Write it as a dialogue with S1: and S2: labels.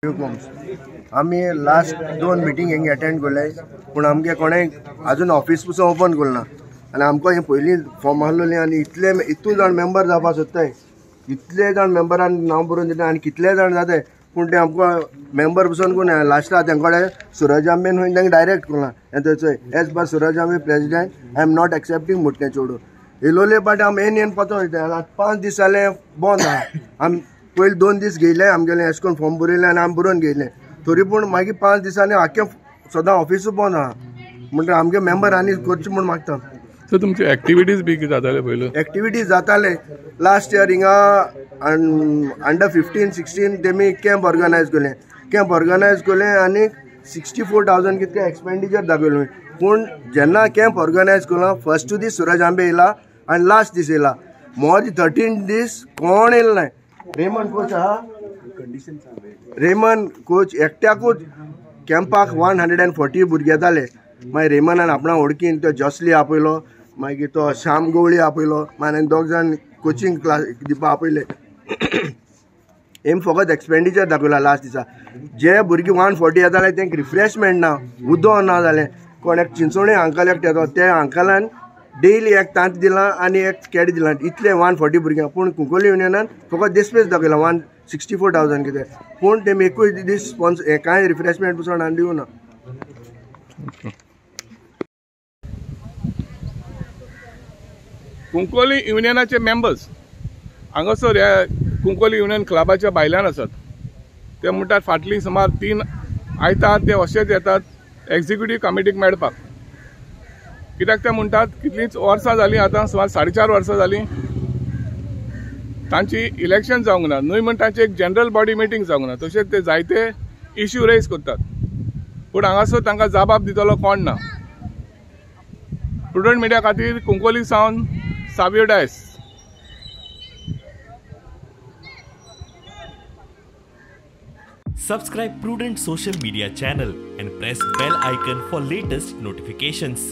S1: गोम्स आमी last 2 meeting हेंगे attend केले, पूण आमगे कोणें अजून ऑफिस पसून ओपन करूं ना. आनी आमकां हें पयलीं फॉर्म आहलोलें आनी इतले इतू जाण मेंबर जावपाक सोदताय, इतले जाण मेंबरान नांव बरोवन दिता आनी कितले जाण जाताय, पूण ते आमकां मेंबर पसून कोण लास्टाक तेंचे कडेन सुरज आंबेन खंय तांकां डायरेक्ट करूं ना. थंय as per Suraj Ambe president I am not accepting म्हूण तें चेडूं येयलोले पाट आमी येन येन पतो वयता. 5 दीस जाले बंद आहा. आमी पयलीं 2 दीस घेयले आमगेलें एशें करून फॉर्म बरयलें आनी आमी बरोवन घेयलें, तरी पूण मागीर 5 दिसांनी आख्खें सदां ऑफिसूय बंद आहा. म्हणटकीर आमगे मेंबर आनी करचें म्हूण मागता.
S2: सो तुमचे एक्टिविटीज बी कितें जाताले पयलू?
S1: एक्टिविटीज जाताले लास्ट इयर हिंगा अंडर 15 16 तेमी कॅम्प ऑर्गनायज केलें. कॅम्प ऑर्गनायज केलें आनी 64,000 कितके एक्सपेंडिचर दाखयलें. पूण जेन्ना कॅम्प ऑर्गनायज केलो फर्स्ट दीस सुरज आंबे येयला आनी लास्ट दीस येयला, मोर 13 दीस कोण येयलो ना. रेमन कोच आहा, रेमन कोच एकट्याकूच कॅम्पाक 140 भुरगे येताले. मागीर रेमनान आपणा वळखीन तो जॉसली आपयलो, मागीर तो श्याम गवळी आपयलो, मागीर 2 जाण कोचिंग क्लास दिवपा आपयले. हेम फकत एक्सपेंडिचर दाखयला लास्ट दिसा. जे भुरगीं 140 येताले तेंकां रिफ्रेशमेंट ना, उदक ना जालें. कोण एक चिंचोणे अंकल एकटे येता, ते अंकलान डेली एक तांत दिलां आनी एक केळी दिलां, इतले 140 भुरग्यांक. पूण कुंकळ्ळी युनियनान फकत देसपेस दाखयला 164,000 कितें, पूण तेमी एकूय दीस स्पॉन्सर कांय रिफ्रेशमेंट पसून हाडून दिवना.
S2: कुंकळ्ळी युनियनाचे मेंबर्स हांगासर ह्या कुंकळ्ळी युनियन क्लबाच्या भायल्यान आसात. ते म्हणटात फाटलीं सुमार 3 आयतार ते अशेच येतात एक्झिक्युटीव कमिटीक मेळपाक. कित्याक ते म्हणटात कितलींच वर्सां जालीं, आतां सुमार 4.5 वर्सां जालीं तांची इलेक्शन जावंक ना, न्हय म्हण तांची एक जनरल बॉडी मिटींग जावंक ना. तशेंच ते जायते इश्यू रेज करतात, पूण हांगासर तांकां जबाब दितलो कोण ना. प्रुडंट मिडिया खातीर कुंकळ्ळी सावन Savio Dias.
S3: Subscribe Prudent social media channel and press bell icon for latest notifications.